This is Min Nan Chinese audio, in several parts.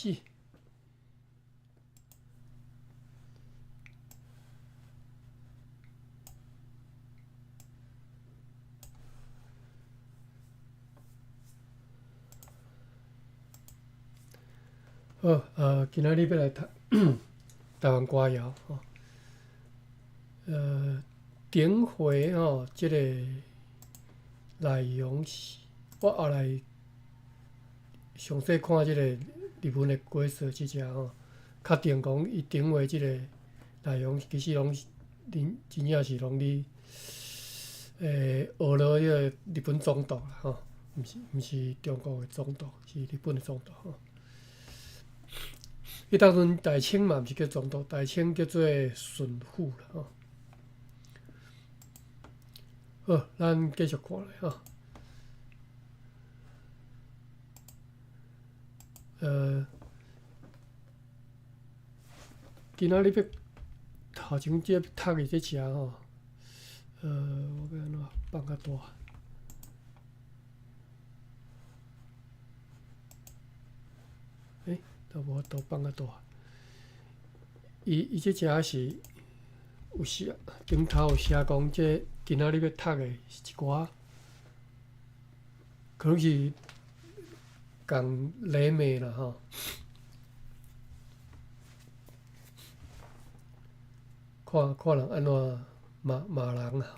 始。好，今仔日欲來讀台灣歌謠吼。頂回吼，這个內容是，我後來詳細看這個日文的解說這隻吼，確定講伊頂回這個內容其實攏是恁真正是攏佇學落彼個日本總督啦吼，毋是中國的總督，是日本的總督吼。彼當陣大清嘛毋是叫總督，大清叫做巡撫啦吼。好，咱繼續看來吼。今仔日欲頭前這讀的這隻吼，我欲按怎放較大？欸，都無法度放較大。伊這隻是有寫，頂頭有寫講，這今仔日欲讀的是一寡，可能是共禮罵啦吼。看看人按怎罵罵人啊！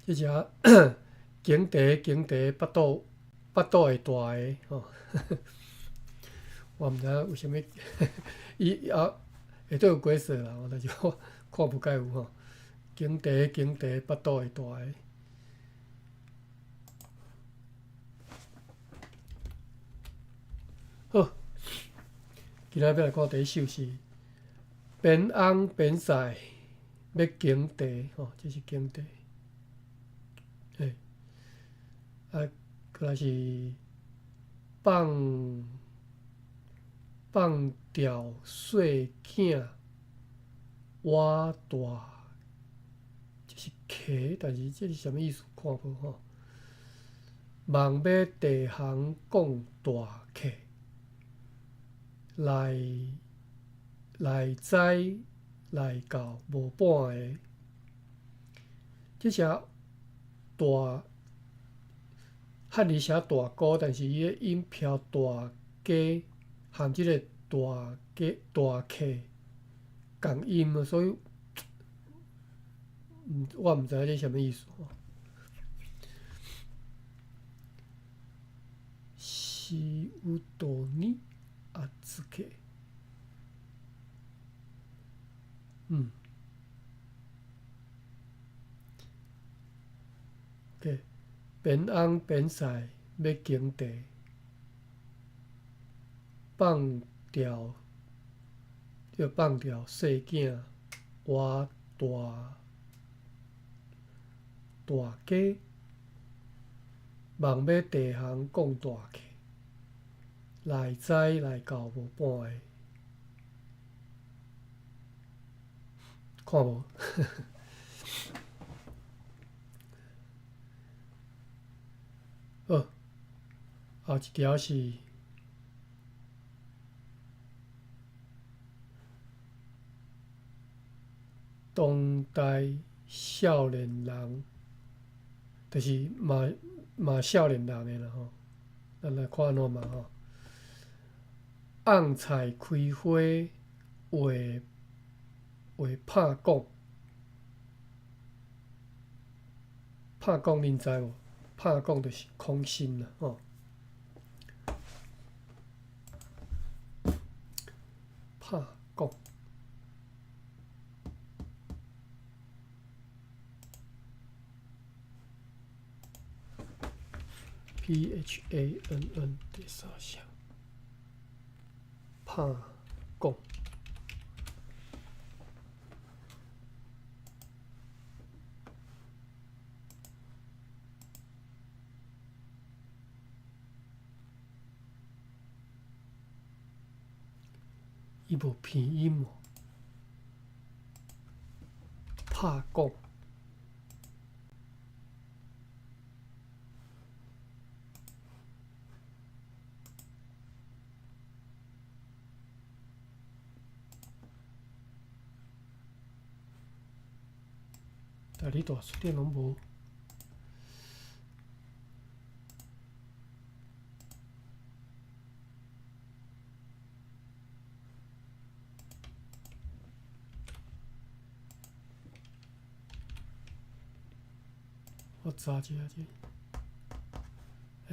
這隻敬茶敬茶，腹肚腹肚會大个吼。我毋知影為啥物，伊啊下底有解說啦，但是我看無介有吼。敬茶敬茶，腹肚會大个。好，今仔欲來看第一首是邊翁邊婿欲敬茶吼，這是敬茶。欸，啊，閣來是放掉細囝倚大，這是客，但是這是啥物意思？看無吼。望欲地行講大客，來來知來到無半个。這寫大漢字寫大哥，但是伊的音飄大家含這个大家大客仝音，所以我毋知影這啥物意思吼。是有道理啊，這個，OK，邊翁邊婿欲敬茶，放掉要放掉細囝倚大大家，望欲地行講大客，來知來到無半个，看無？好，後一條是當代少年人，就是罵罵少年人的啦吼。咱來看按怎罵吼。甕菜開花話話拍講，拍講恁知無？拍講就是空心啦吼。拍講，PHANN 第三聲。拍講，伊無拼音哦。拍講。大理大辞典攏無。我查一下這，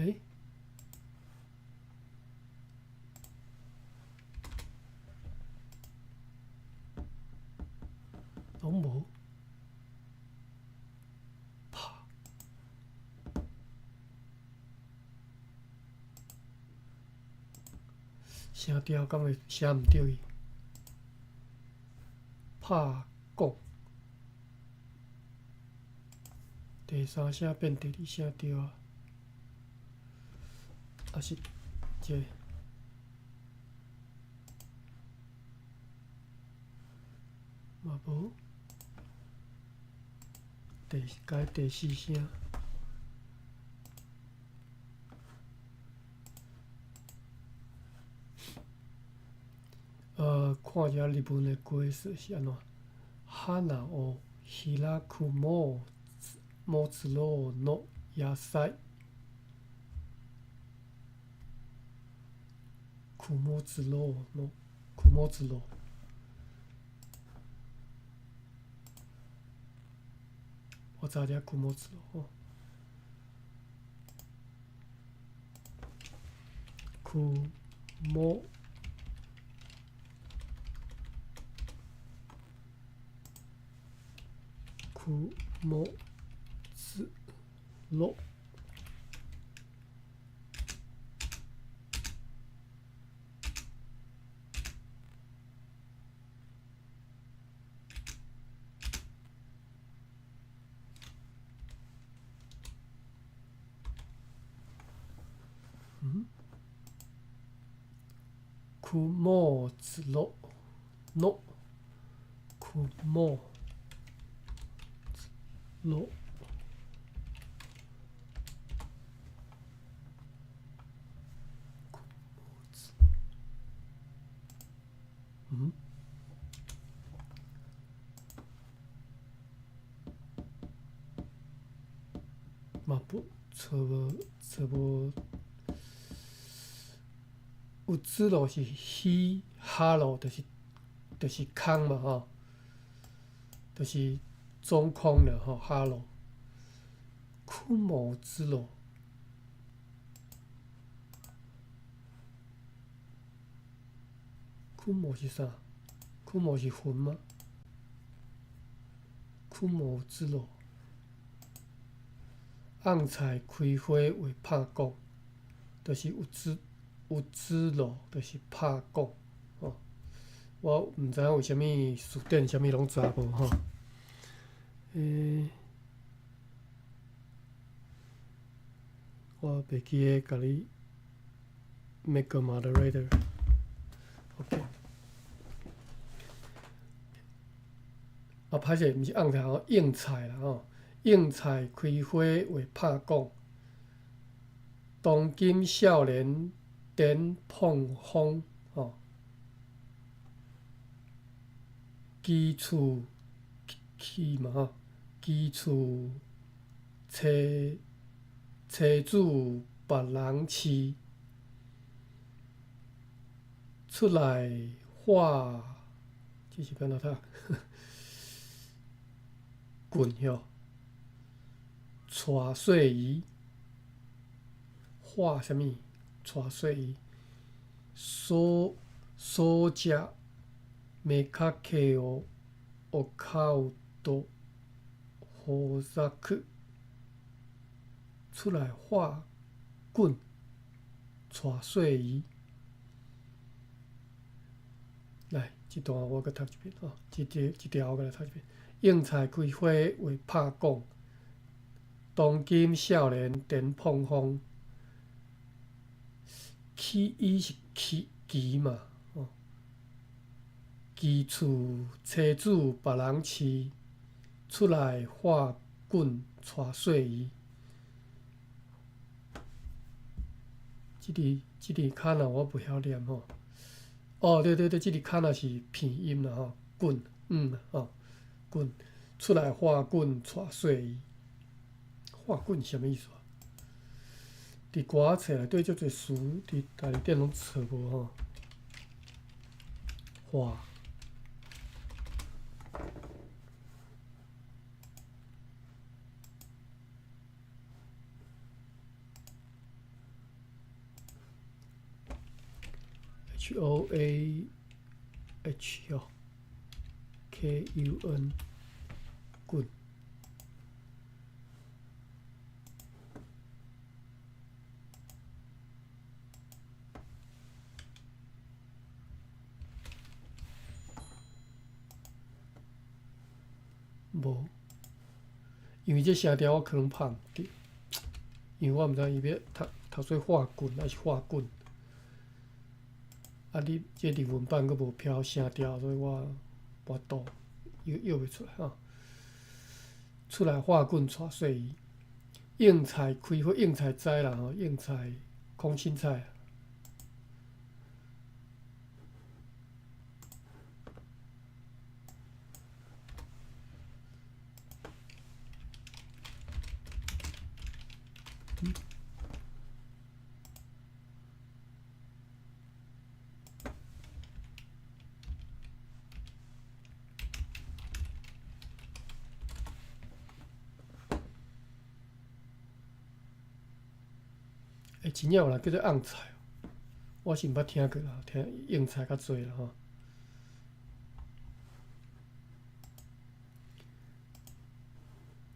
欸？攏無。拍。聲調敢會寫毋著伊？拍講。第三聲變第二聲對啊，抑是這個嘛無，第改第四聲。看一下日文的解釋是按怎？花を開くも末路の野菜。雲末路の雲末路。我查一下雲末路吼。雲雲路。嗯？雲末路の雲路。嗯？嘛不，找無找無。有子路是虛哈路，就是空嘛吼，就是中空了吼，哈路。雲之路，雲是啥？雲是雲嗎？雲之路，甕菜開花會拍果，就是有子。有子路就是拍果，吼！我毋知影為啥物辭典啥物攏查無吼。我袂記得共你 make a moderator。OK。啊，歹勢，毋是甕菜吼，應菜啦吼。應菜開花會拍果，當今少年。顛碰風，吼，其厝去嘛吼，其厝妻妻子別人飼，出來畫，這是欲按怎讀？棍吼，娶細姨，畫啥物？娶細姨，所所食妾を飼うと豊作，出來畫棍，娶細姨。來，這段我閣讀一遍吼，這條這條我閣來讀一遍。應菜開花會拍果，當今少年顛碰風。起伊是起其嘛，吼，其厝妻子別人飼，出來畫棍娶細姨。這字這字卡那我袂曉念吼。哦，對對對，這字卡那是片音啦吼，棍，吼，棍。出來化棍娶細伊。化棍是啥物意思啊？佇歌仔冊內底足濟詞，佇大字典攏揣無吼。化。HOAH 哦，KUN 棍。無，因為這聲調我可能拍毋著，因為我毋知伊欲讀讀做化棍抑是化棍。啊！你這日文版閣無標聲調，所以我無法度臆臆袂出來吼。出來化棍娶細伊，應菜開花，應菜知啦吼，應菜空心菜。欸，真正有人叫做甕菜，我是毋捌聽過啦，聽應菜較濟啦吼。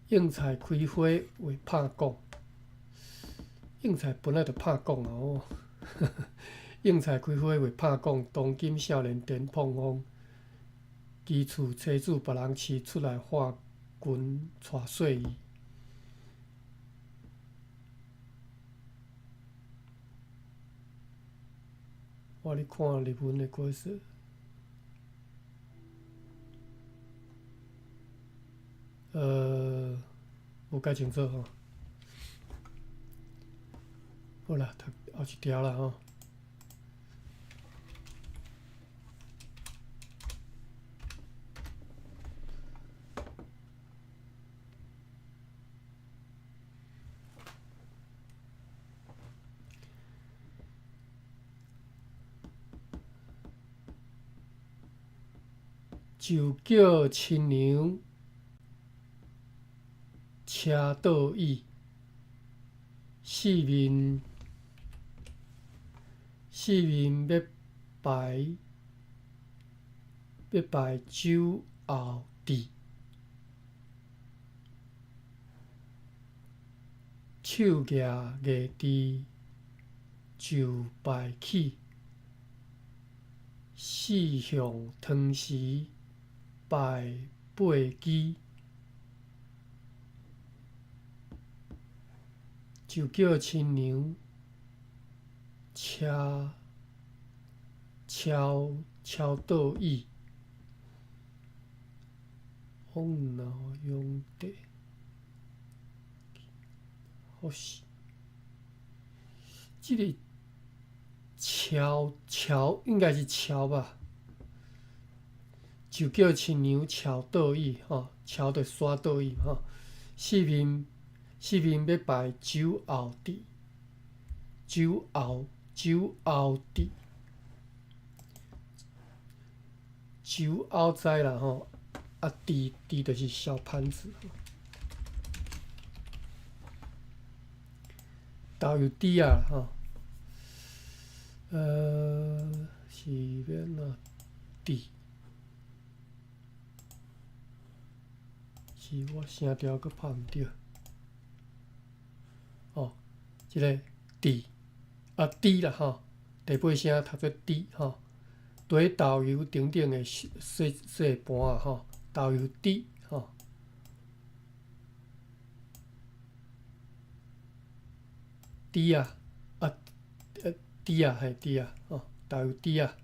應菜開花會拍廣，應菜本來就拍廣啊！哦，應菜開花會拍廣，當今少年顛膨風，其厝妻子別人飼出來化棍娶細伊。我咧看日文的解說，無解清楚吼。好啦，讀後一條啦吼。就叫親娘車倒椅，四面四面欲排欲排酒後佇，手舉月箸就拜起，四向湯匙拜八支，就叫親娘車敲敲倒椅，往脑用地，好是，這个敲敲應該是敲吧？就叫親娘敲倒椅吼，敲就刷倒椅吼。四面四面欲拜酒後佇，酒後酒後佇，酒後知啦吼。啊，佇佇就是小盤子。豆油豬仔吼，是欲按怎佇？是我聲調閣拍毋著。哦，這个佇啊豬啦吼，第八聲讀做豬吼，缀豆油等等的細細盤仔吼，豆油豬吼。豬仔啊，豬仔嘿豬仔吼，豆油豬仔。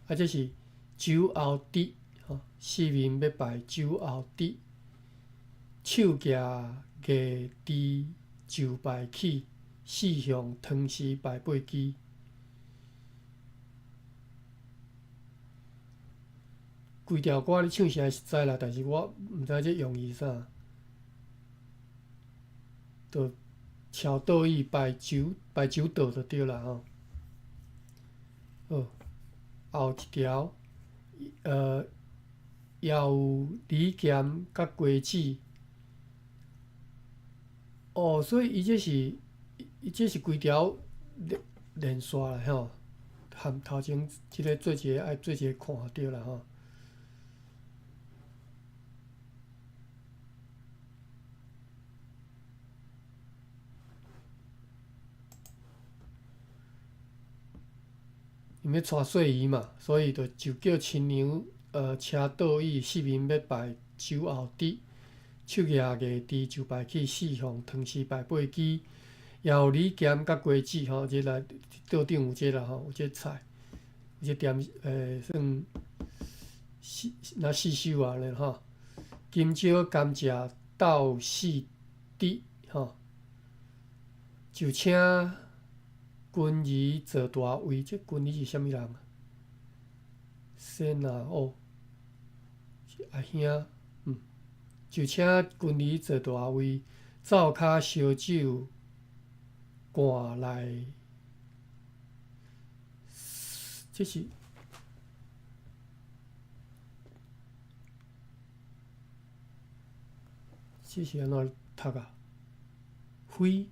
啊，這是酒後佇吼，四面欲拜酒後佇，手舉月箸就拜起，四向湯匙拜八支。規條歌你唱啥是知啦，但是我毋知這用意啥。就超倒椅擺酒擺酒桌就對啦吼。好，後一條，也有李鹹佮瓜子。哦，所以伊這是規條連連線啦吼，含頭前這个做一个愛做一个看對啦吼。因欲娶細姨嘛，所以就就叫親娘車桌椅，四面欲擺酒後滴，手舉硬豬就擺去四方湯匙擺八支，也有李鹹佮瓜子吼，這來桌頂有這啦吼，有這菜，有這點算四若四手按呢吼。金蕉甘蔗鬥四滴吼，就請君兒做大位，這君兒是啥物人啊？先啊哦，是阿兄，就請君兒做大位，灶跤燒酒罐內，這是這是按怎讀啊？灰。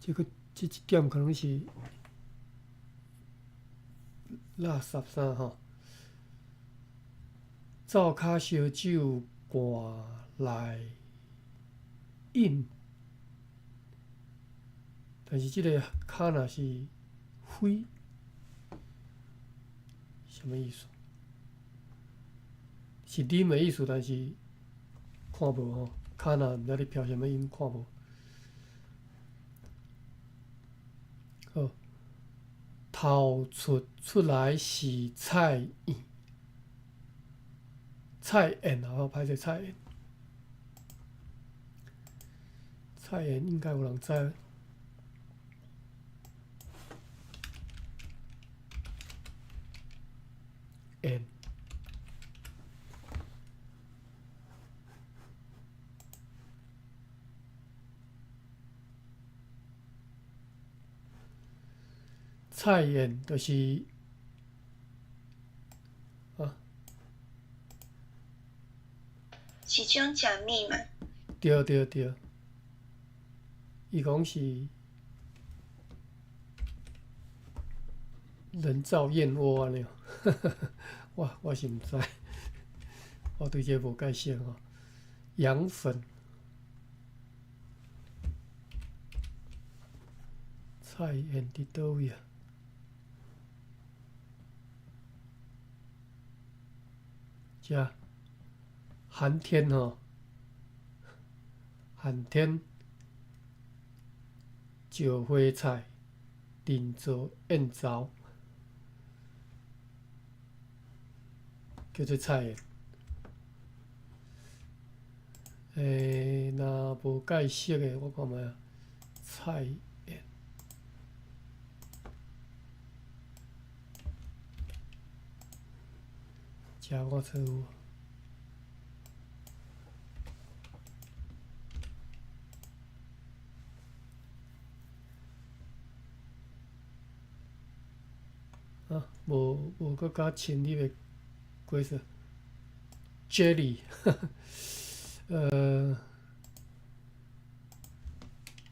這個這一點可能是垃圾啥吼？灶跤燒酒罐內飲，但是這个跤若是灰，啥物意思？是啉的意思，但是看無吼，跤若毋知咧飄啥物音，看無。好，頭出出來是菜燕，菜燕啊，歹勢菜燕，菜燕應該有人知。燕。菜燕就是啊，是種食物嗎？對對對，伊講是人造燕窩按呢，我是毋知，我對這無解釋吼。羊粉，菜燕佇佗位啊？遮寒天吼，寒天石花菜，人造燕巢，叫做菜燕。若無解釋的，我看覓啊，菜燕。遮我找有。啊，無無閣較深入的解釋。Jelly，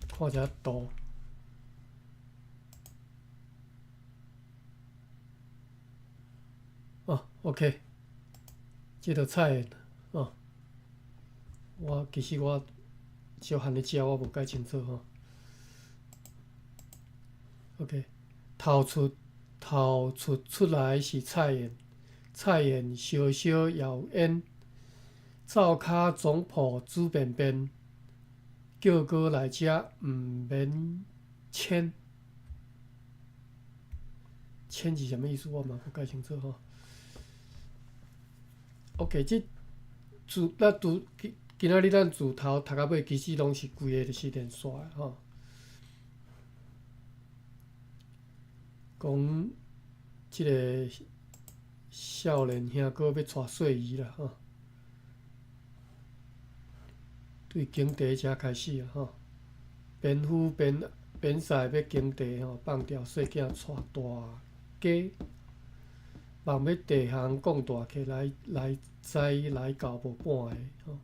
看一下圖。哦，OK，這道菜哦，我其實我小漢咧食，我無解清楚吼。OK，頭出頭出出來是菜燕，菜燕燒燒也有煙，灶跤總鋪煮便便，叫哥來食毋免錢。錢是啥物意思？我嘛無解清楚吼。OK，這自咱拄今今仔日咱自頭讀到尾，其實攏是規个就是連線的吼。講這个少年兄哥欲娶細姨啦吼，對耕地遮開始啊吼，邊夫邊邊婿欲耕地吼，放掉細囝娶大家，望欲地行講大客來來知來到無半个吼。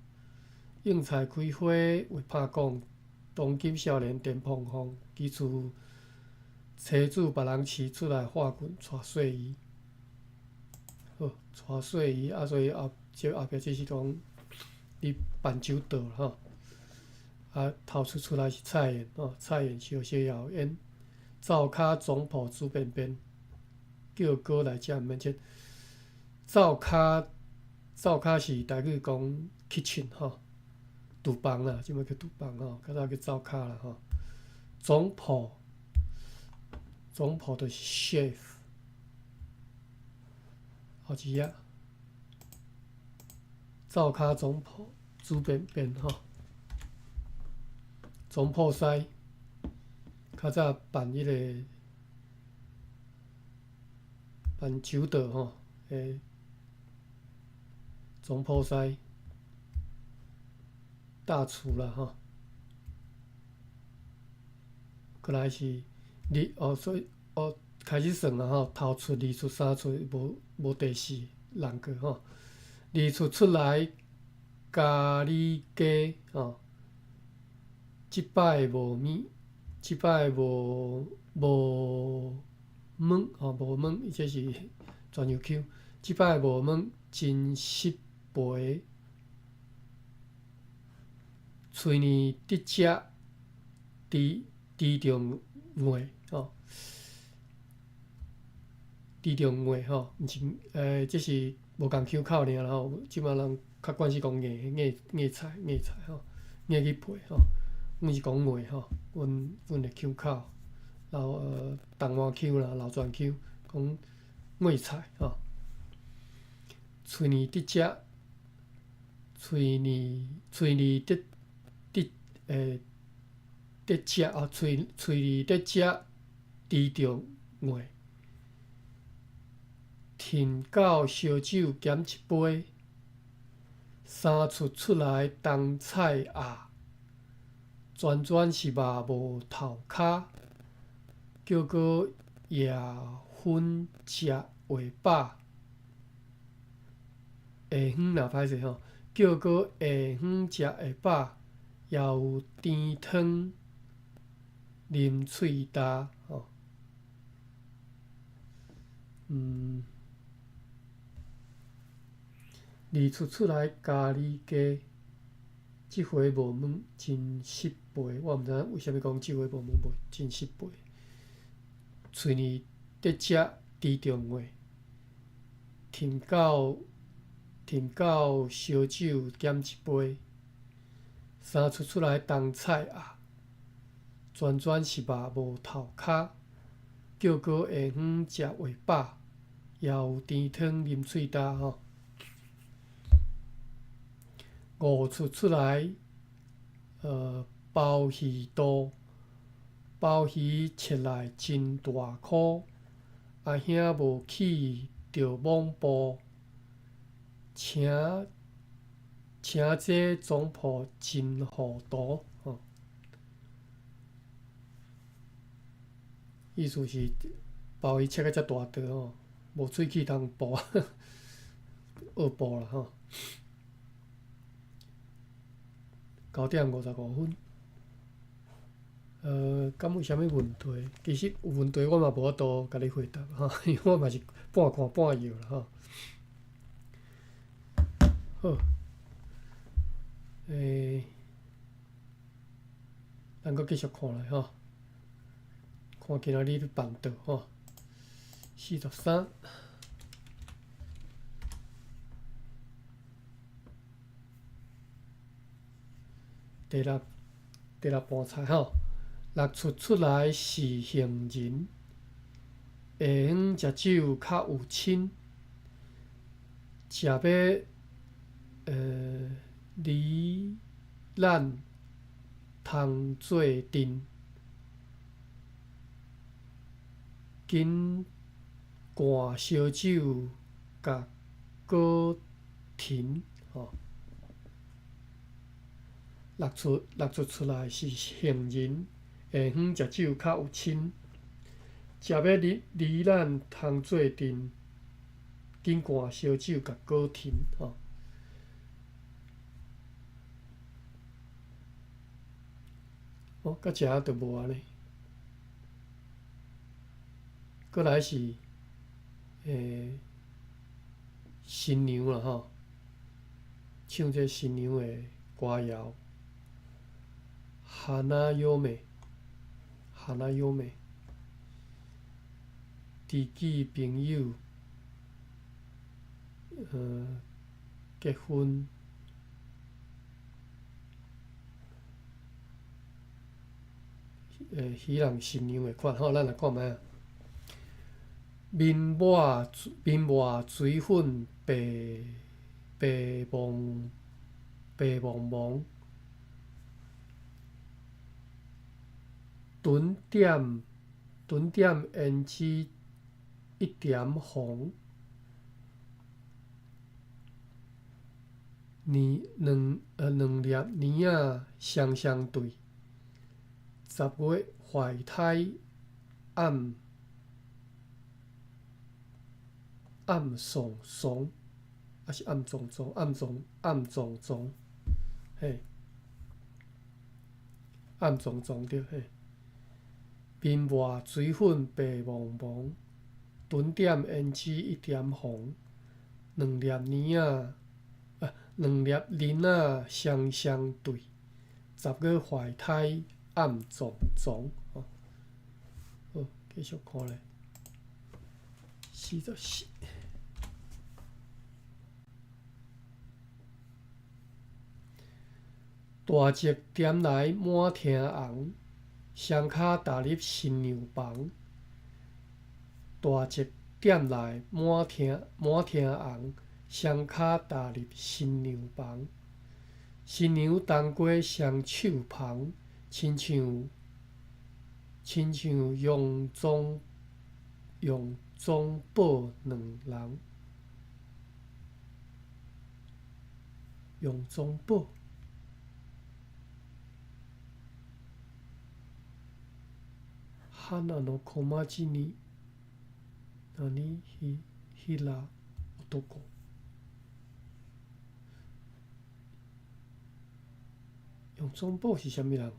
應菜開花會拍講，當今少年電膨風，其次妻子別人飼出來化棍娶細姨，好娶細姨啊，所以後這後壁這是講你辦酒桌吼，啊頭出出來是菜園吼，菜園燒燒也有煙，灶跤總鋪煮便便，叫哥來食毋免錢。灶跤灶跤是台語講 kitchen 吼，廚房啦，這擺叫廚房吼，較早叫灶跤啦吼。總鋪總鋪就是 chef，後一頁，灶跤總鋪煮便便吼，總鋪師較早辦彼个辦酒桌吼，欸總鋪師大廚啦吼。過來是二哦，所以哦開始算啦吼，頭出、二出、三出，無無第四人過吼。二出出來咖喱雞吼，這擺無物，這擺無無問吼，無問，伊這是專用腔。這擺無問真失陪，喙爾得食，豬豬中燴吼，豬中燴吼，毋是欸，這是無仝腔口爾啦吼。這擺人較慣勢講燴燴燴菜燴菜吼，燴去皮吼，阮是講燴吼，阮阮的腔口，然後台灣腔啦、老泉腔講燴菜吼。喙爾得食，喙爾喙爾得得欸得食啊，喙喙爾得食，豬中燴。品到燒酒減一杯，三出出來當菜鴨，全全是肉無頭跤，叫閣夜昏食會飽。下昏若歹勢吼，叫閣下昏食會飽，也有甜湯啉喙焦吼。二出出來咖喱雞，這回無問真失陪，我毋知影為啥物講這回無問無真失陪。喙爾得食豬中燴，品到品到燒酒減一杯，三出出來當菜鴨，全全是肉無頭跤，叫閣下昏食會飽，也有甜湯啉喙焦吼。五出出來，鮑魚肚，鮑魚切來真大箍，阿兄無去著罔步，請請這總鋪真糊塗吼。意思是鮑魚切甲遮大塊吼，無喙齒通哺，惡哺啦吼。9點55分，敢有啥物問題？其實有問題我嘛無法度共你回答吼，因為我嘛是半看半搖啦吼。好，咱閣繼續看來吼，看今仔日咧辦桌吼，43。第六第六盤菜吼，六出出來是杏仁，下昏食酒較有親，食欲離咱通做陣。緊灌燒酒共果甜吼，六出來是杏仁，下遠食酒較有親。食欲離咱通做陣，緊灌燒酒共果甜吼。哦，到遮就無按呢。閣來是新娘啦吼，唱這新娘的歌謠。花嫁，花嫁，知己朋友，結婚。彼人新娘的款吼，咱來看覓仔。面抹水粉白白茫白茫茫，唇點胭脂一點紅，兩粒奶仔雙雙對，10月懷胎暗暗爽爽，抑是暗撞撞，暗撞暗撞撞，嘿，暗撞撞對嘿。面抹水粉白茫茫，唇點胭脂一點紅，兩粒奶仔，兩粒囡仔雙雙對，10月懷胎暗撞撞，吼。好，繼續看咧，44。大石點來滿廳紅，雙跤踏入新娘房。大石點來滿廳紅，雙跤踏入新娘房。新娘當過雙手捧，親像楊宗保兩人。楊宗保。花の小町に何ひら男。楊宗保是啥物人？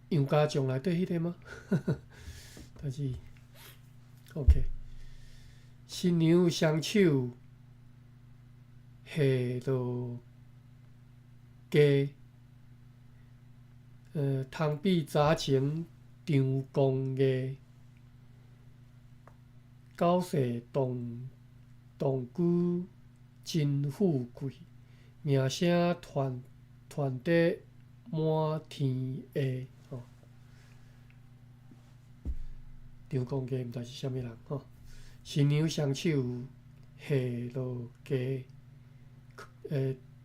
楊家將內底彼个嗎？但是，OK，新娘雙手下落家。通比早前張公藝，九世同居真富貴，名聲傳得滿天下。吼，張公藝毋知是啥物人吼。新娘雙手下落家，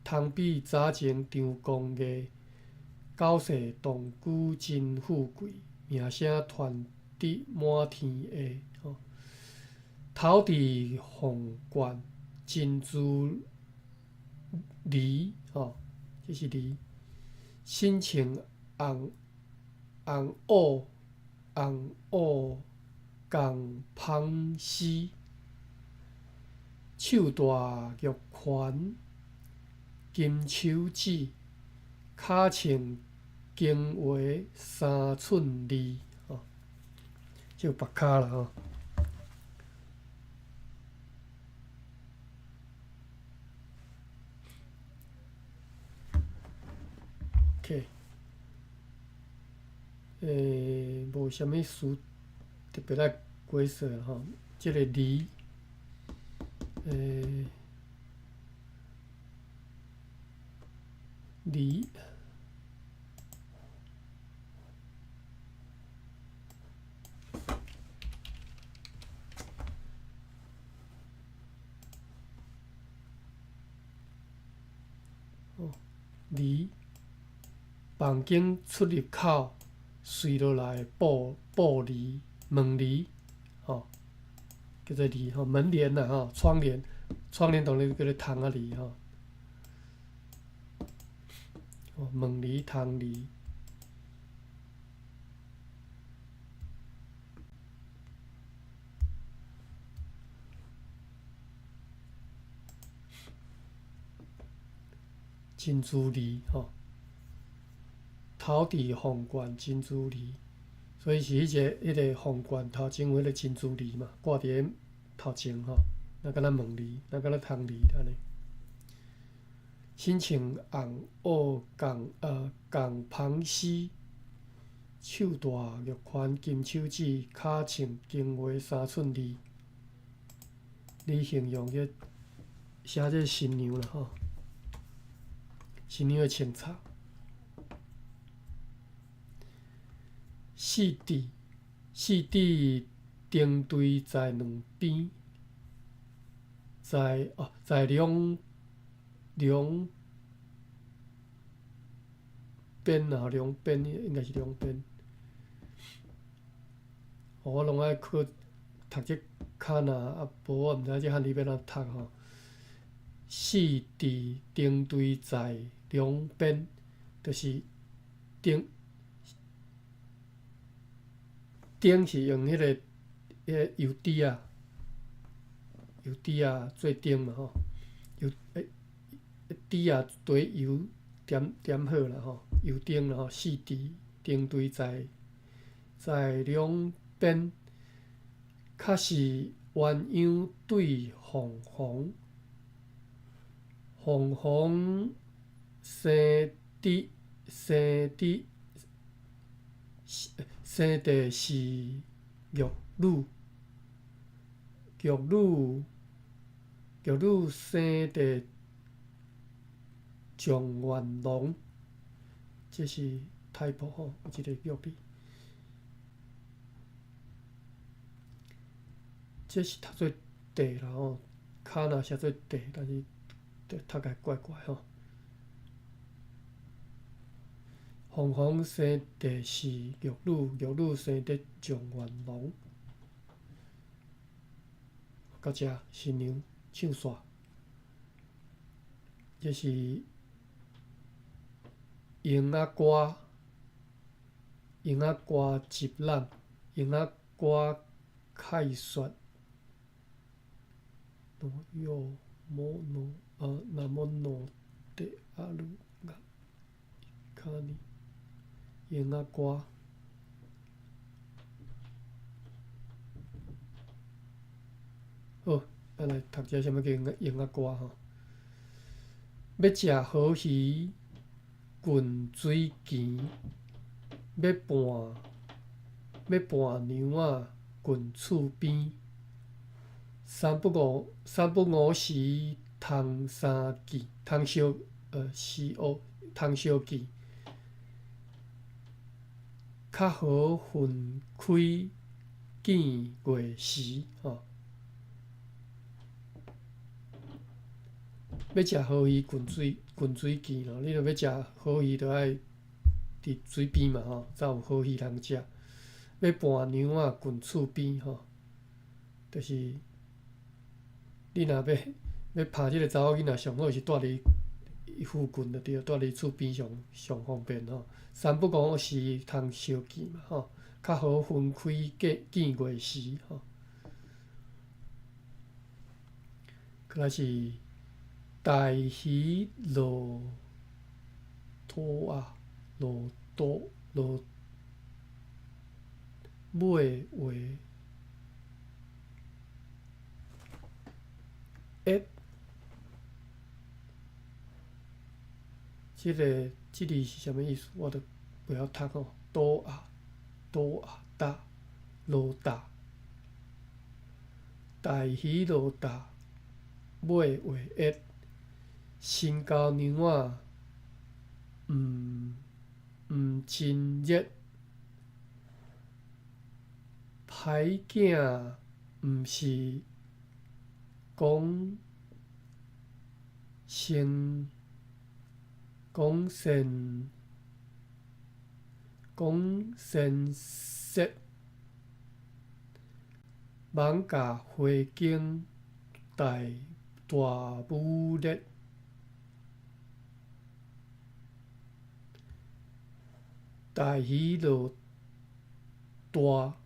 通比早前張公藝。九世同居真富貴，名聲傳得滿天下。吼，頭戴鳳冠珍珠梨，吼，這是梨。身穿紅烏紅烏共芳絲，手戴玉環金手指。跤穿金鞋3寸2，吼，這有縛跤啦吼。OK，無啥物事特別來解說吼。這个梨，梨。离房間出入口垂落來的布布簾、門簾，吼，叫做簾吼，門簾啦吼，窗簾，窗簾當然叫做窗仔簾吼。哦，門簾、窗簾。珍珠梨吼，頭佇鳳冠珍珠梨，所以是彼個鳳冠頭前有彼個珍珠梨嘛，掛佇咧頭前吼，若敢若門簾，若敢若窗簾按呢。親像紅僫共龐絲，手大玉環金手指，跤穿金畫3寸字，你形容這寫這新娘啦吼。新娘的穿插，四指四指丁堆在兩邊，在哦在兩兩邊啊，兩邊應該是兩邊。我攏愛去讀這卡那，啊，無我毋知這漢字欲按怎讀吼。四指丁堆在兩邊，就是頂頂是用彼個油滴仔，油滴仔做頂嘛吼，油滴仔缀油點點好啦吼，油燈啦吼，四支燈堆在兩邊，較是鴛鴦對鳳凰，鳳凰生佇是玉女，玉女玉女生佇狀元郎，這是typo吼，有一個玉字。這是讀做地啦吼，跤若寫做地，但是讀起來怪怪吼。鳳凰生佇是玉女，玉女生佇狀元郎。到這新娘唱煞，這是櫻仔歌，櫻仔歌集覽，櫻仔歌解說。喏摩喏啊，那麼喏的阿魯阿卡尼，櫻仔歌。好，咱來讀這啥物叫櫻仔歌吼。欲食好魚，近水墘；欲伴娘仔，近厝邊。三不五時，通相見，通相是哦，通相見。較好分開見月時吼。欲食好魚，近水墘咯。你若欲食好魚，就愛佇水邊嘛吼，才有好魚通食。欲伴娘仔，近厝邊吼，就是你若欲拍這个查某囡仔，上好是蹛佇伊附近就對，蹛佇厝邊上上方便吼。三不五時通相見嘛吼，較好分開見月時吼。過來是大魚落肚啊，落肚落尾話。欸，這字是啥物意思？我都袂曉讀吼。肚啊，肚啊，大落大，大魚落大，尾話一，新交娘仔，毋真熱，歹囝毋是講先講先講先說，艋舺花景大大武烈，大魚落大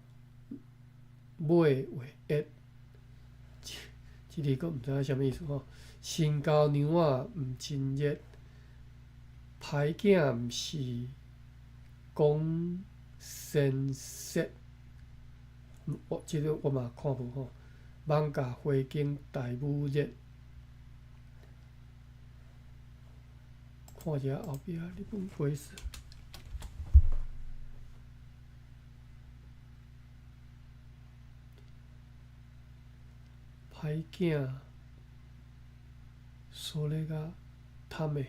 尾會溢，這個閣毋知影啥物意思吼。新交娘仔毋親熱，歹囝毋是講仙說。我這個我嘛看無吼。艋舺花景大武熱，看一下後壁日本鬼子。歹囝，それがため。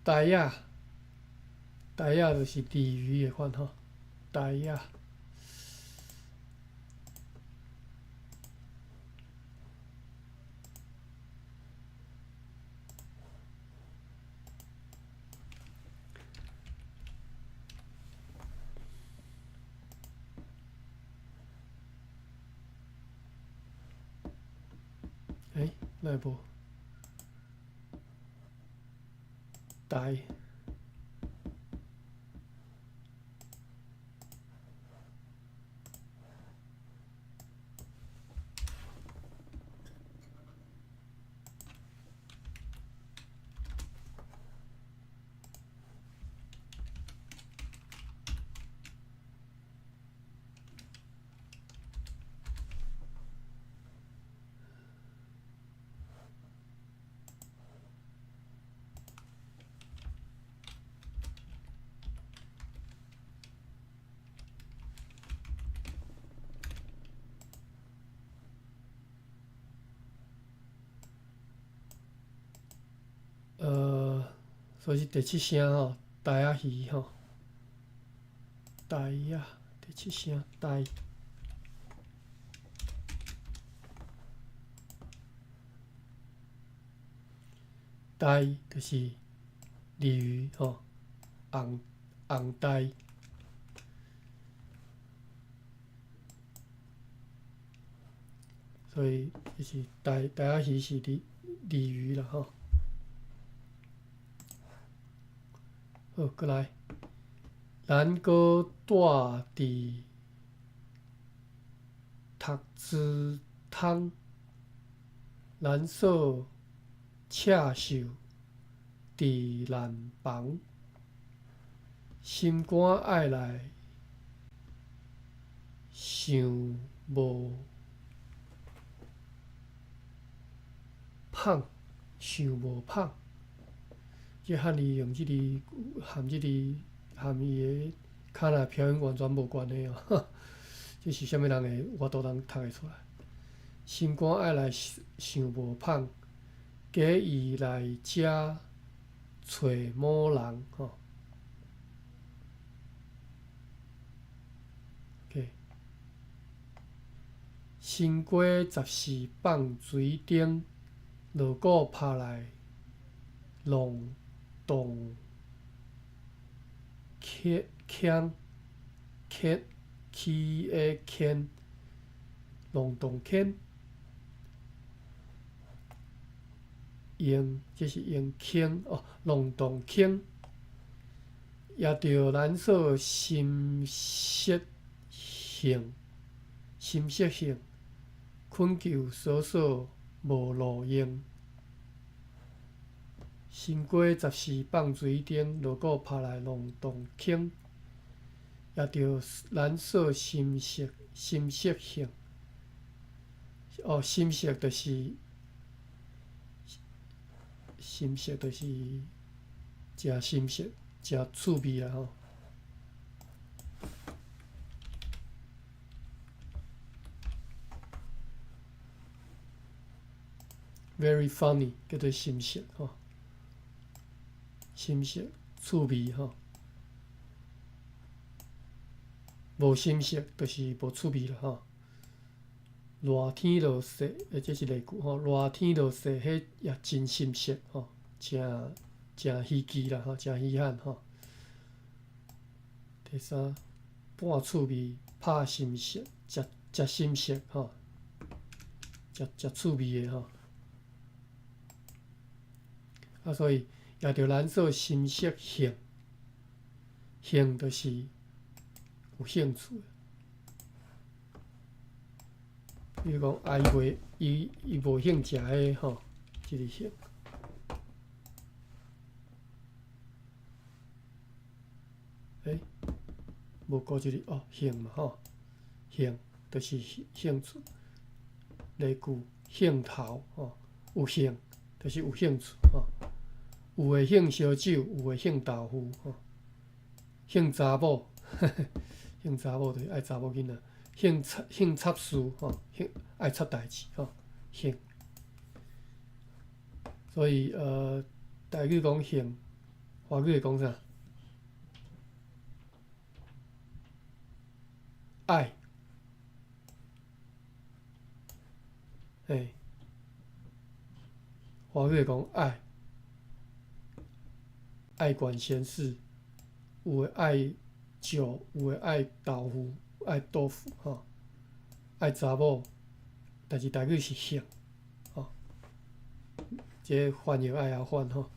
帶仔，帶仔就是鯉魚的款吼，帶仔。欸，哪會無？帶。所以是第七聲吼，帶仔魚吼，帶仔，第七聲帶。帶就是鯉魚吼，紅紅帶。所以就是帶帶仔魚是鯉鯉魚啦吼。好，閣來，咱閣蹛佇讀書通，咱所赤秀佇難房，心肝愛來想無芳，想無芳。這漢字用這個含這個含伊的卡那拼音完全無關係哦。這是啥物人會有法度通讀會出來？心肝愛來想無芳，假意來遮揣某人吼。OK，新瓜十四放水頂，鑼鼓拍來弄動鉗鉗鉗起的鉗，弄動鉗，用這是用輕哦，弄動輕，也著咱所心識性，心識性，懇求嫂嫂無路用。新瓜十四放水頂，鑼鼓拍來弄動輕，也著咱所心識心識性。哦，心識就是心識，就是誠心識，誠趣味啦吼。Very funny，叫做心識吼。心識趣味吼，無心識就是無趣味啦吼。熱天落雪，這是例句吼。熱天落雪，彼也真心色吼，誠誠稀奇啦吼，誠稀罕吼。第三，半趣味拍心色，食食心色吼，食食趣味的吼。啊，所以也著咱做心色興，興就是有興趣的。比如講，啊，伊袂，伊伊無興食彼吼，這個興。欸，無閣一個哦，興嘛吼，興就是興趣。例句，興頭吼，有興就是有興趣吼。有的興燒酒，有的興豆腐吼。興查某，興查某就是愛查某囡仔。興插興插事吼，興愛插代誌吼，興。所以台語講興，華語會講啥？愛，嘿，華語會講愛，愛管閒事，有的愛酒，有的愛豆腐。愛豆腐吼，愛查某，但是台語是興吼，這個翻譯愛曉翻吼。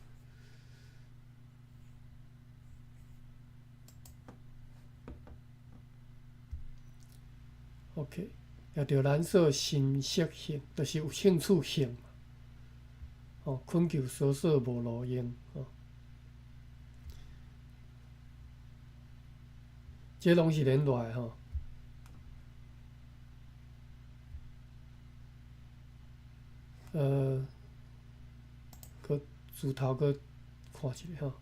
OK，也著咱說心色興，就是有興趣興嘛。吼，懇求索索無路用吼，這攏是連落來吼。閣自頭閣看一下吼，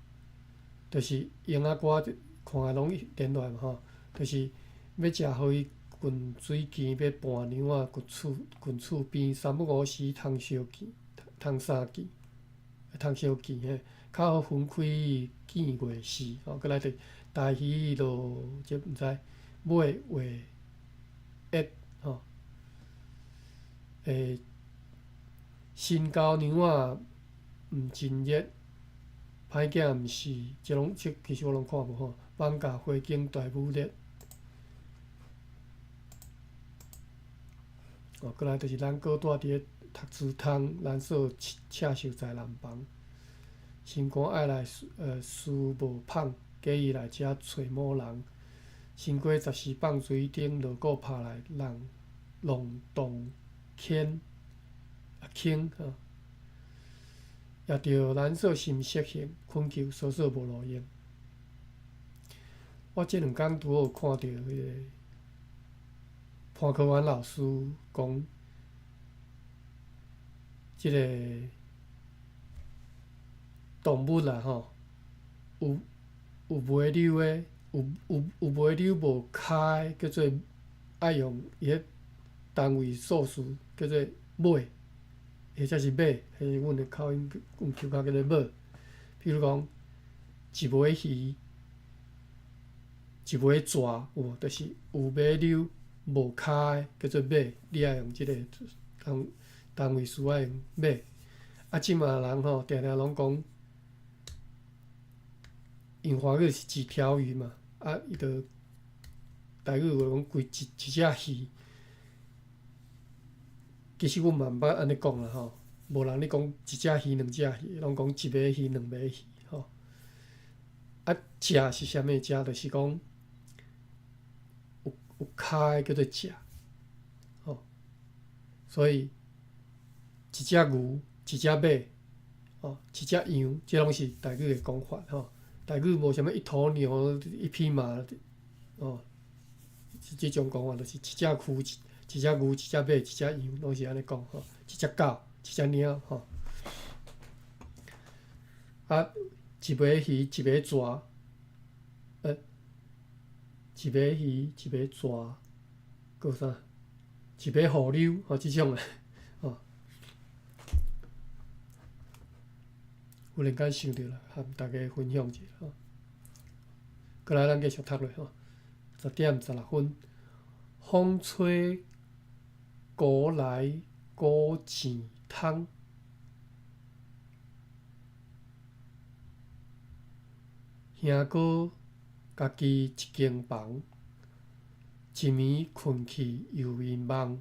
就是英仔歌看來攏連落來嘛吼，就是欲食予伊近水墘，欲伴娘仔近厝近厝邊，三不五時通相見，通相見，通相見嘿，較好分開見月時吼，閣來就大魚落，這毋知尾月一吼，新交娘仔毋真熱，歹囝毋是，這攏這其實我攏看無吼。艋舺花景大武烈，哦，閣來就是咱閣住佇咧讀書通，咱說赤秀才南房，心肝愛來思無芳，假意來遮揣某人。身過14放水頂，鑼鼓拍來人浪動牽。輕吼，也著咱說心色興，懇求索索無路用。我這兩工拄好看著彼個潘科元老師講，這個動物啦吼，有有尾溜的，有有有尾溜無跤的，叫做愛用伊彼單位數詞叫做尾。或者是馬，彼是阮的口音，阮客家叫做馬。比如講，一尾魚，一尾蛇，有無？就是有尾溜無跤的，叫做馬。你愛用這個單單位詞愛用馬。啊，這馬人吼，定定攏講，因為華語是幾條魚嘛，啊，伊就台語話講規一一隻魚。其實阮嘛毋捌按呢講啦吼，無人咧講一隻魚、兩隻魚，攏講一尾魚、兩尾魚吼。啊，食是啥物？食就是講有有跤的叫做食，吼。所以一隻牛、一隻馬、吼，一隻羊，這攏是台語的講法吼。台語無啥物一頭牛、一匹馬，吼，這種講法就是一隻牛。一隻牛，一隻馬，一隻羊，攏是按呢講吼。一隻狗，一隻貓吼。啊，一尾魚，一尾蛇，一尾魚，一尾蛇，閣有啥？一尾虎溜吼，這種的吼。忽然間想著啦，和大家分享一下吼。過來，咱繼續讀落吼。10點16分，風吹。古來古錢通，兄哥家己一間房，一暝睏去又眠夢，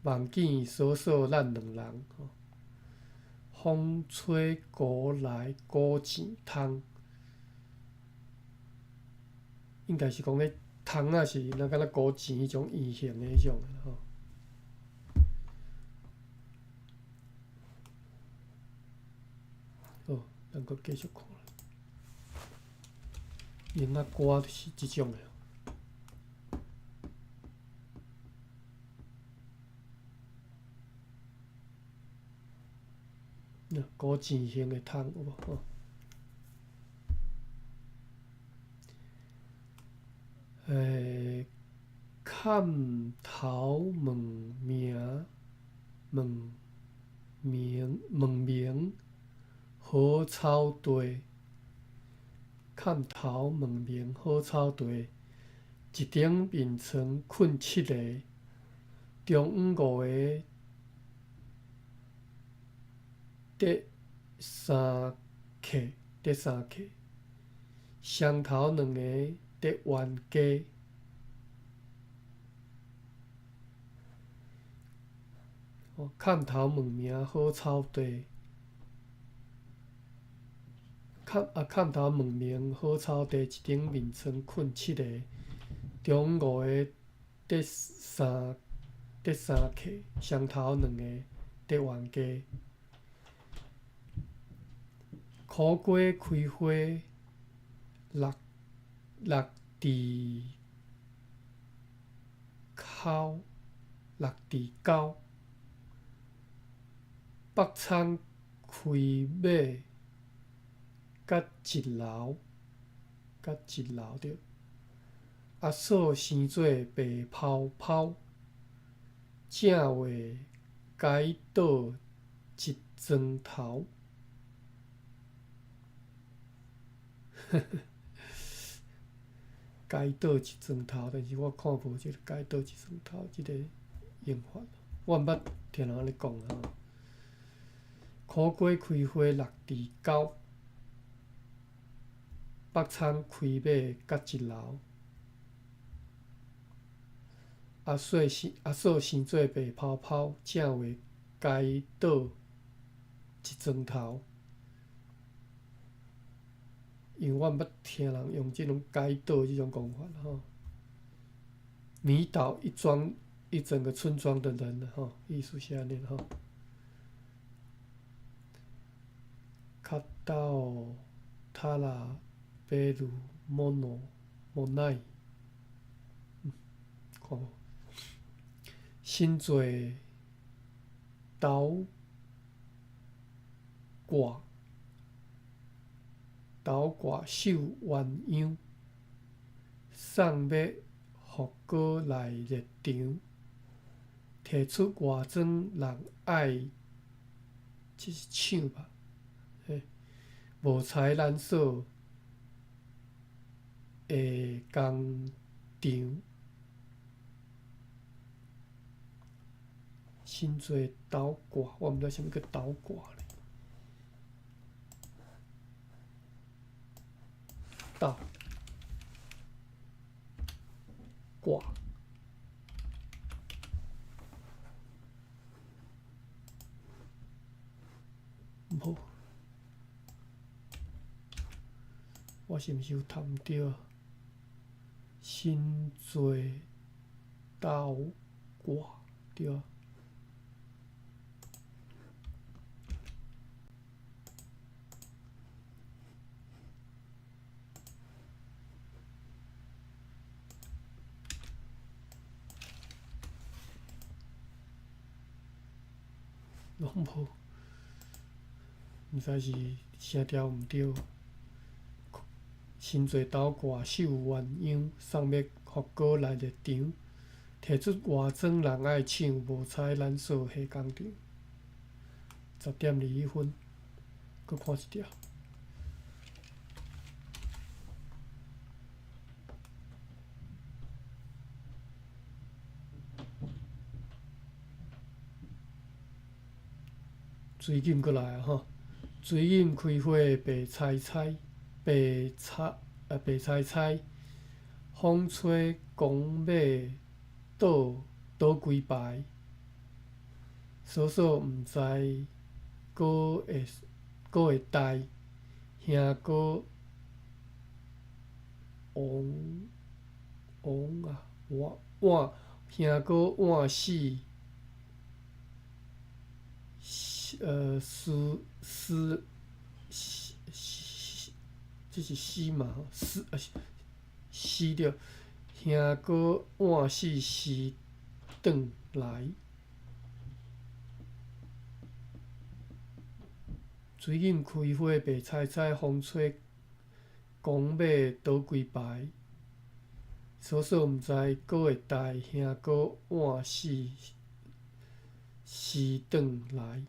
夢見嫂嫂咱兩人。風吹古來古錢通，應該是講彼窗仔是若敢若古錢彼種圓形的彼種吼。好，咱閣繼續看。蠅仔歌就是這種的。古錢形的窗有無？吼。崁頭問名，問名問名好草地，崁頭問名好草地，一頂眠床睏七个，中午五个得三客，得三客，双頭兩个得冤家。崁頭問名好草地，崁頭問名好草地，一頂眠床睏七个，中午五个得三客，双頭兩个得冤家。苦瓜開花六六佇口，六佇溝。北倉開馬甲一樓，甲一樓對。阿嫂生做白泡泡，正話該倒一磚頭。該倒一磚頭，但是我看無這個該倒一磚頭這個用法，我毋捌聽人按呢講啊。苦瓜開花六佇溝，北倉開馬甲一樓。阿嫂生做白泡泡，正話該倒一磚頭。因為我毋捌聽人用這種該倒這種講法吼。迷倒一莊一整個村莊的人吼，意思是按呢吼。卡到塔拉貝魯莫諾莫奈，看無？身做斗掛，斗掛繡鴛鴦，送欲福哥來熱場，提出外庄人愛，這是搶吧？無才難說下工場，身做斗掛，我毋知啥物叫斗掛咧。斗掛，無。我是毋是有讀毋對啊？身做斗掛，對啊。攏無，毋知是聲調毋對。身做斗掛繡鴛鴦，送欲福哥來熱場，提出外庄人愛搶，無彩咱嫂下工場。10點21分，閣看一條。水錦閣來啊吼！水錦開花白菜菜，白菜啊白菜菜，風吹公馬倒倒規排，嫂嫂毋知閣會閣會呆，兄哥王王啊碗碗，兄哥碗死。思思死，這是死嘛吼？死啊死著，兄哥碗死時轉來。水錦開花白菜菜，風吹公馬倒規排。嫂嫂毋知閣會呆，兄哥碗死時轉來。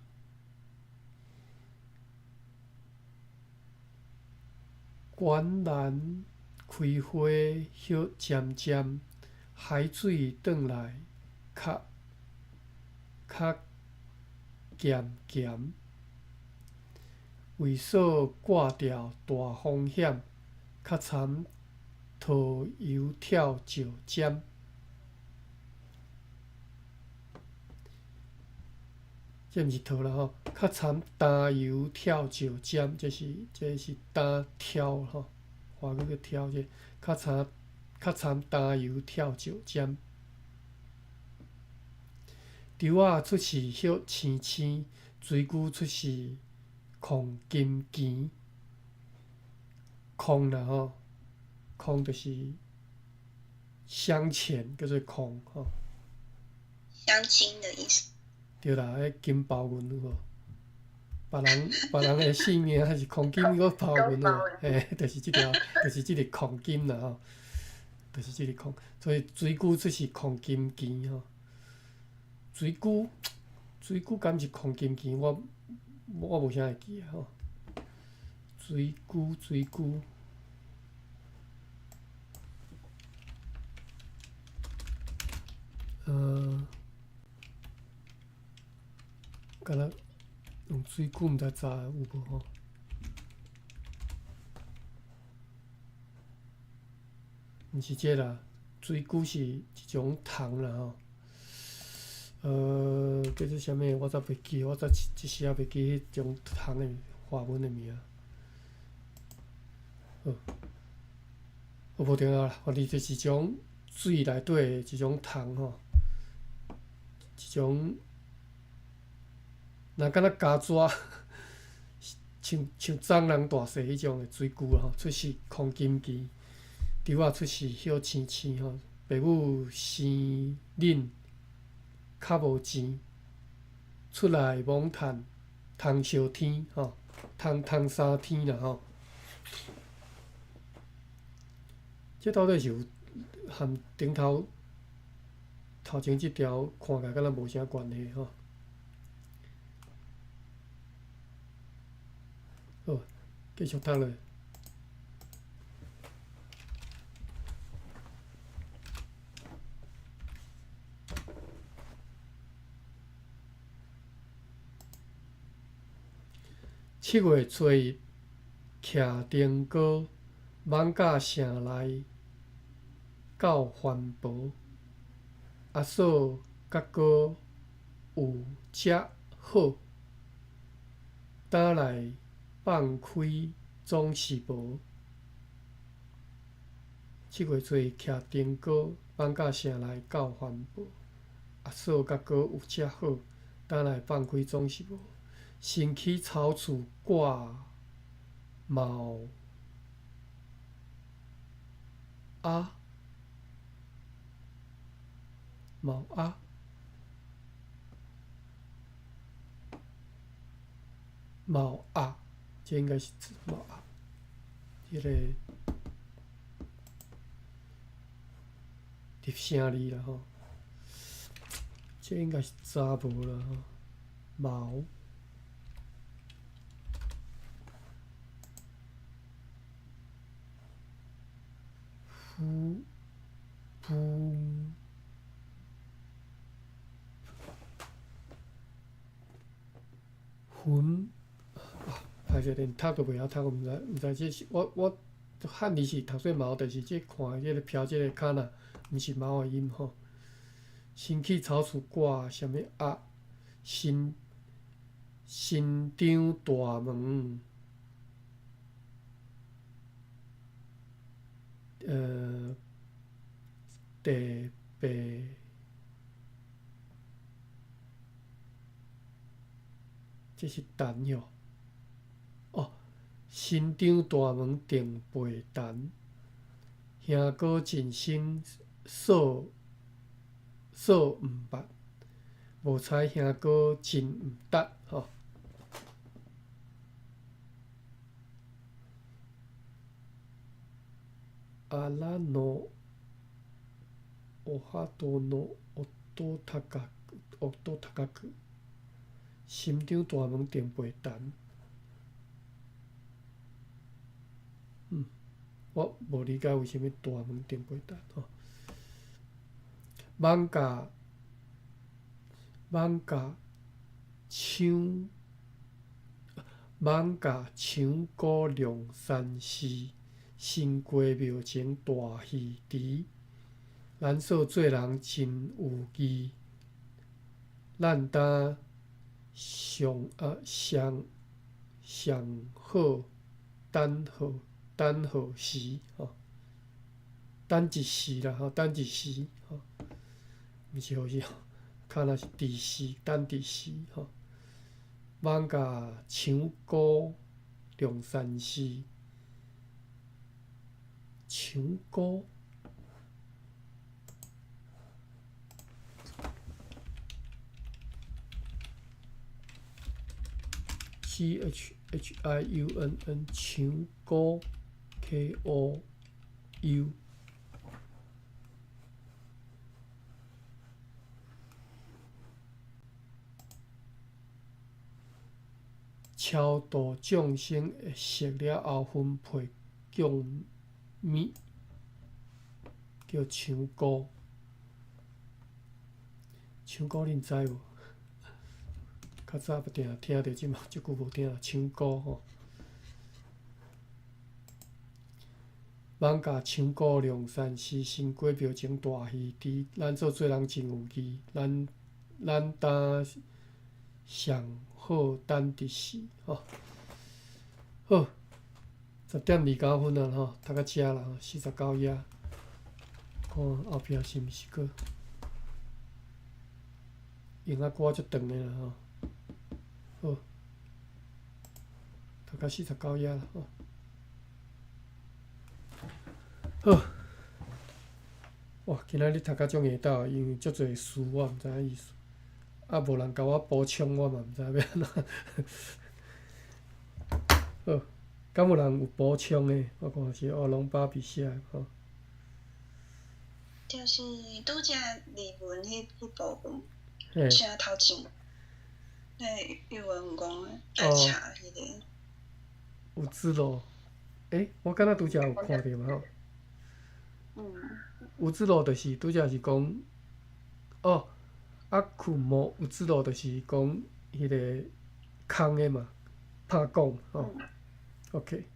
懸蘭開花葉尖尖，海水轉來較較鹹鹹。畏嫂掛掉大風險，較慘桃油跳石針。這毋是桃啦吼，較慘擔油跳石針，這是擔挑吼，華語叫挑這，較慘較慘擔油跳石針。稻仔出世葉青青，水龜出世紘金錢。紘啦吼，紘就是鑲錢，叫做紘吼。鑲金的意思。對啦，彼金包銀有無？別人別人的性命還是紘金閣包銀有無？嘿，就是這條，就是這個紘金啦吼，就是這個紘。所以水龜出世紘金錢吼，水龜水龜敢是紘金錢？我我無啥會記啊吼。水龜水龜，敢若用水龜毋知查有無吼？毋是這啦，水龜是一種蟲啦吼。叫做啥物？我煞袂記，我煞一時仔袂記彼種蟲的華文的名。好，好無重要啦，反正就是一種水內底的一種蟲吼，一種。若敢若咬紙，像像蟑螂大細彼種的水龜吼，出世紘金錢，稻仔出世葉青青吼，爸母生恁較無錢，出來罔趁通燒天吼，通通三天啦吼。這到底是有含頂頭頭前這條看起來敢若無啥關係吼。好，繼續讀落。7月初一，徛燈篙，艋舺城內到番婆，阿嫂佮哥有遮好，擔來放開總是無。七月初一徛燈篙，艋舺城內到番婆，阿嫂佮哥有遮好，擔來放開總是無。新起草厝掛帽仔，帽仔，帽仔，這應該是指帽仔，這个入聲字啦吼，這應該是查無啦吼，帽。浮浮魂啊，歹勢連讀都袂曉讀，毋知毋知這是我我漢字是讀做毛，但是這看這个飄這个卡那，毋是貓的音吼。新起草厝掛啥物鴨？新新張大門，地白，這是陳喲。哦，新張大門定背陳，兄哥真心說說毋捌，無彩兄哥真毋值吼。阿拉諾おは多諾お多塔嘎お多塔嘎克，心張大門定背陳。我無理解為啥物大門定背陳吼。艋舺艋舺搶艋舺搶鼓龍山寺，新街廟前大魚池。咱說做人真有義，咱當上啊上上好等好等好時吼，等一時啦吼，等一時吼，毋是好時，較若是佇時等佇時吼。艋舺搶鼓龍山寺，搶鼓。C H H I U N N 搶鼓 K O U 超度眾生會熟了後分配供物，叫搶鼓。搶鼓恁知無？較早定聽著，這馬足久無聽搶鼓吼。艋舺搶鼓龍山寺新街廟前大魚池，咱做做人真有義，咱咱當上好等佇時吼。好，10點29分啊吼，讀到遮啦吼，49頁，看後壁是毋是閣用仔歌足長的啦吼。好，讀到49頁啦吼。好，哇！今仔日讀甲足硬鬥，因為足濟詞我毋知影意思，啊，無人共我補充，我嘛毋知欲按怎。好，敢有人有補充的？我看是哦，攏芭比寫的吼。就是拄才例文彼彼部分，寫頭前，那語文講愛查彼个。有字咯，欸，我敢若拄才有看著嘛吼。有字路就是拄才是講，哦，啊，困無有字路就是講彼个空的嘛，拍講吼。OK。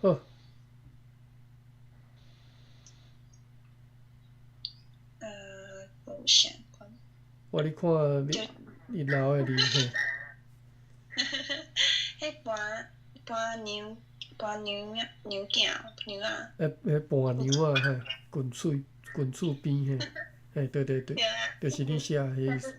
好。無相關。我咧看你，你留的字嘿。彼伴伴娘伴娘仔娘囝娘仔。彼彼伴娘仔嘿，近厝近厝邊嘿，嘿對對對，就是你寫的彼意思。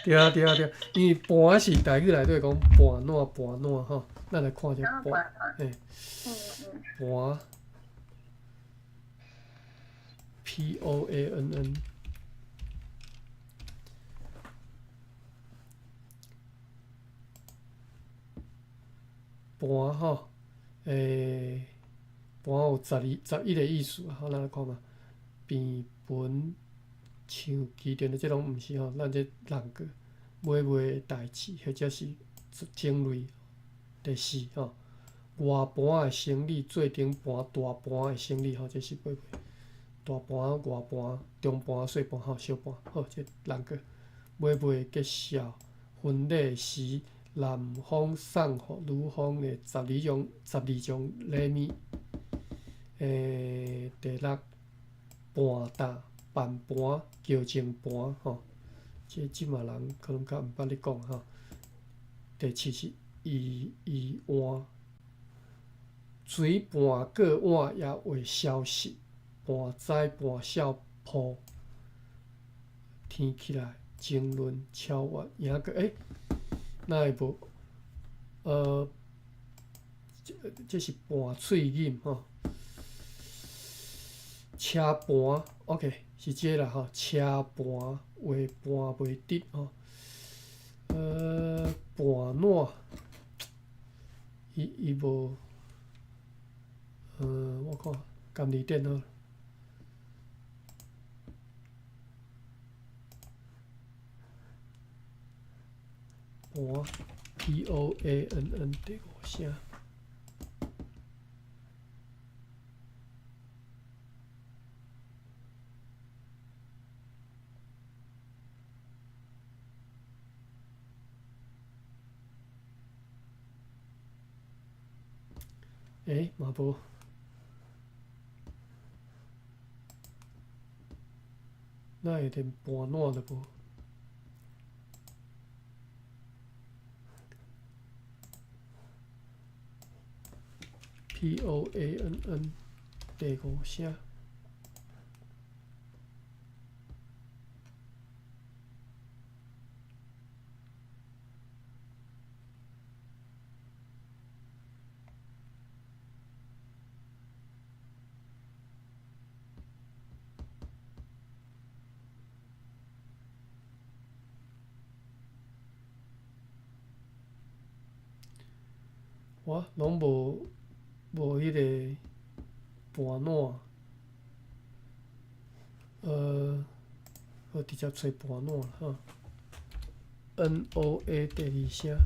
對啊對啊對，因為伴是台語內底講伴怎伴怎吼，咱來看者伴，嘿，伴，P O A N N。盤吼，盤有十二、11个意思啊，咱來看嘛。平盤、像基電的這攏毋是吼，咱這人個買賣的代誌，或者是種類。第四吼，外盤的生理做陣盤大盤的生理吼，這是買賣。大盤、外盤、中盤、細盤吼，小盤，好，這兩個買賣結銷婚禮時，男方送予女方的十二種禮物。第六，盤搭、辦盤、橋前盤吼，這這馬人可能較毋捌咧講吼。第七是伊伊換，水盤過碗也未消失，盤栽盤痟鋪，天起來爭論超越，贏過欸，哪會無？這是盤喙飲吼。車盤，OK，是這個啦吼。車盤話盤袂得吼。盤爛，伊伊無，我看監理電好。盤，P O A N N 第五聲。欸，嘛無。哪會連盤爛都無？P O A N N 第五聲。我攏無無彼個盤爛，我直接揣盤爛吼。N O A 第二聲。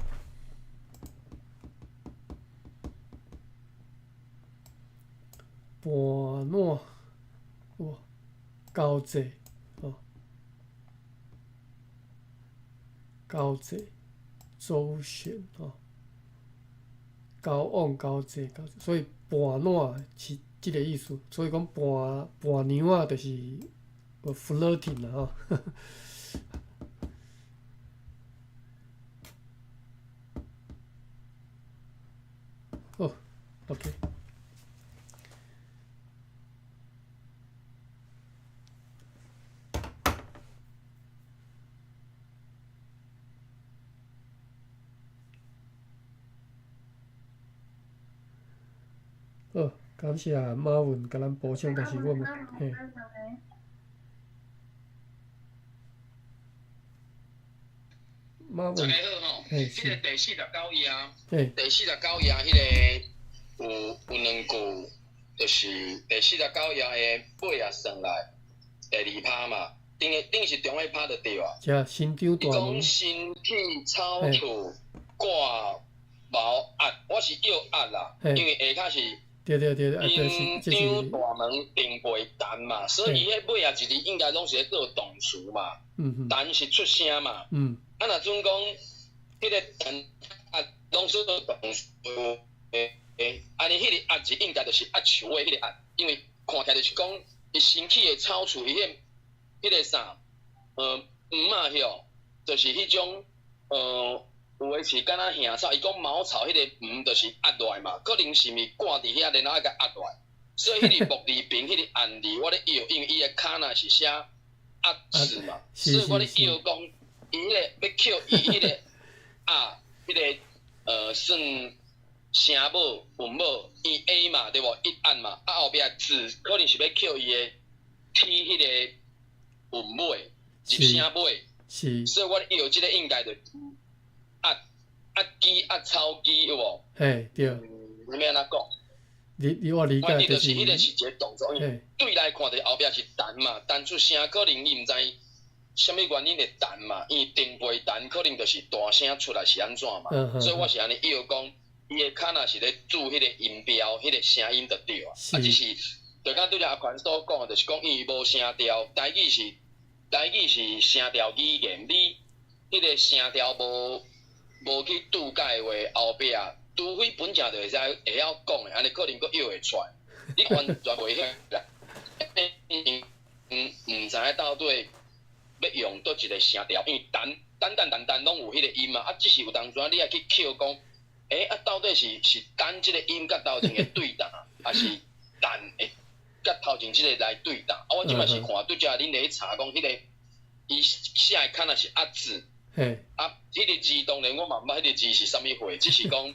盤爛，哇，交際，吼，交際，周旋，吼。交往、交際、交際，所以盤爛是這個意思。所以講盤盤娘仔就是 flirting 啦吼。好，OK。好，感謝馬文共咱補充，但是我嘛，嘿。馬文，大家好吼，嘿，這個第49頁，嘿，第49頁彼個有兩句，就是第49頁的尾仔算來第二拍嘛，頂頂是中一拍就對啊。這新張大門。伊講身體草厝掛毛壓，我是叫壓啦，因為下跤是。對對對，啊，新張大門定背陳嘛，所以伊彼尾仔一字應該攏是咧做動詞嘛。陳是出聲嘛。啊，若準講，彼個陳啊，攏做動詞，按呢彼個壓字應該就是壓樹的彼個壓，因為看起來就是講，伊新起的草厝，伊彼個啥，黃仔葉，就是彼種，有的是敢若杏草，伊講茅草，彼個黃就是壓落來嘛，可能是毋是掛佇遐，然後愛共壓落來，所以彼個木字邊彼個按字，我咧臆，因為伊的跤若是寫壓字嘛，所以我咧臆講，伊彼個欲扣伊彼個壓，彼個算聲母韻母，伊 A 嘛對無？一按嘛，啊後壁字可能是欲扣伊的 T 彼個韻尾，入聲尾，所以我咧臆這個應該就壓壓機壓草機有無？嘿，對。你欲按怎講？你我理解就是彼個是一個動作，因為對來看，就後壁是陳嘛，陳出聲可能伊毋知啥物原因會陳嘛，因為定背陳可能就是大聲出來是按怎嘛，所以我是按呢臆講，伊的跤若是咧注彼個音標，彼個聲音就對啊，啊只是就敢拄才阿權所講的，就是講伊無聲調，台語是聲調語言，你彼个聲調無去拄解的話，後壁除非本正就會使會曉講的，按呢可能閣臆會出來。你完全袂曉啦，毋知影到底欲用佗一个聲調，因為單單單單單攏有彼个音嘛，啊，只是有當陣你愛去抾講，欸，啊，到底是單這个音佮頭前的對答，抑是單會佮頭前這个來對答？啊，我這擺是看拄才恁咧查講彼个，伊寫的敢若是壓字，啊，彼个字當然我嘛毋捌彼个字是啥物貨，只是講，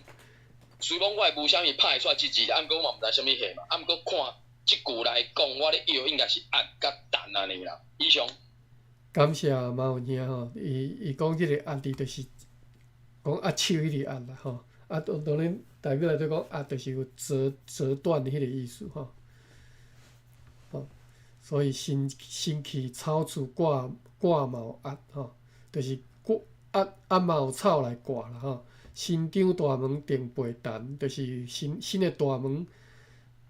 雖講我會無啥物拍會出來這字，啊，毋過我嘛毋知啥物貨嘛，啊，毋過看這句來講，我咧臆應該是壓佮彈按呢啦。以上。感謝馬文兄吼，伊講這个壓字就是講壓手彼个壓啦吼，啊當然台語內底講壓就是有折斷彼个意思吼，吼，所以新起草厝掛帽壓吼，就是掛壓壓帽草來掛啦吼。新張大門定背彈，就是新的大門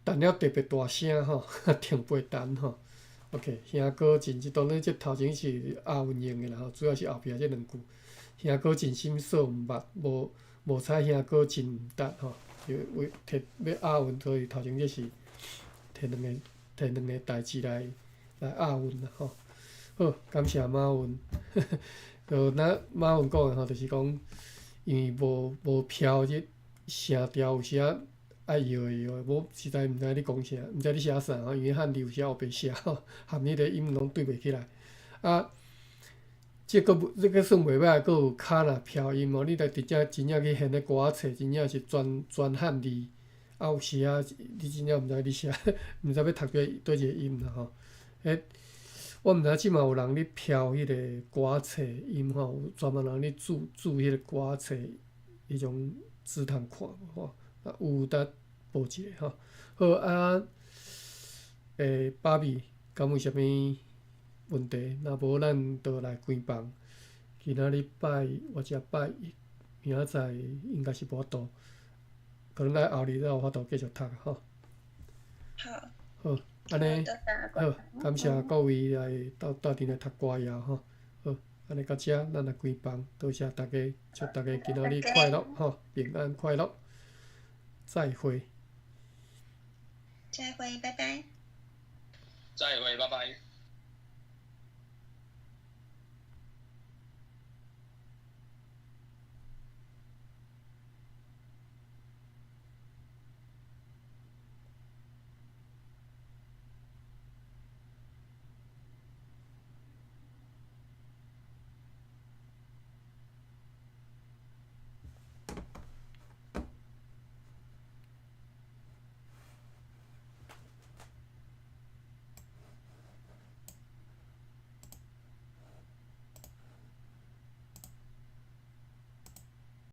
彈了特別大聲吼，定背彈吼。OK，兄哥真，當然這頭前是押韻用的啦吼，主要是後壁這兩句。兄哥真心說毋捌，無彩兄哥真毋值吼，就為摕欲押韻，所以頭前這是摕兩个代誌來押韻啦吼。好，感謝馬文。就若馬文講的吼，就是講因為無飄這聲調，有時仔愛搖會搖，無實在毋知你講啥，毋知你寫啥吼，因為漢字有時烏白寫吼，含彼个音攏對袂起來。啊，這個算袂歹，閣有卡那飄音哦。你來直接真正去現咧歌仔冊，真正是全漢字，啊有時仔你真正毋知你寫，毋知欲讀佗一个音啦吼。彼我毋知這馬有人咧飄彼个歌冊音吼，有專門人咧注彼个歌冊彼種字通看無吼？啊有得報一下吼。好啊，芭比，敢有啥物問題？若無咱就來關房。今仔日拜我才拜一，明仔載應該是無法度，可能愛後日才有法度繼續讀吼。好。好，按呢，好，感謝各位來鬥陣來讀歌謠吼。好，按呢到遮，咱來關房。多謝大家，祝大家今仔日快樂吼，平安快樂。再會。再會，拜拜。再會，拜拜。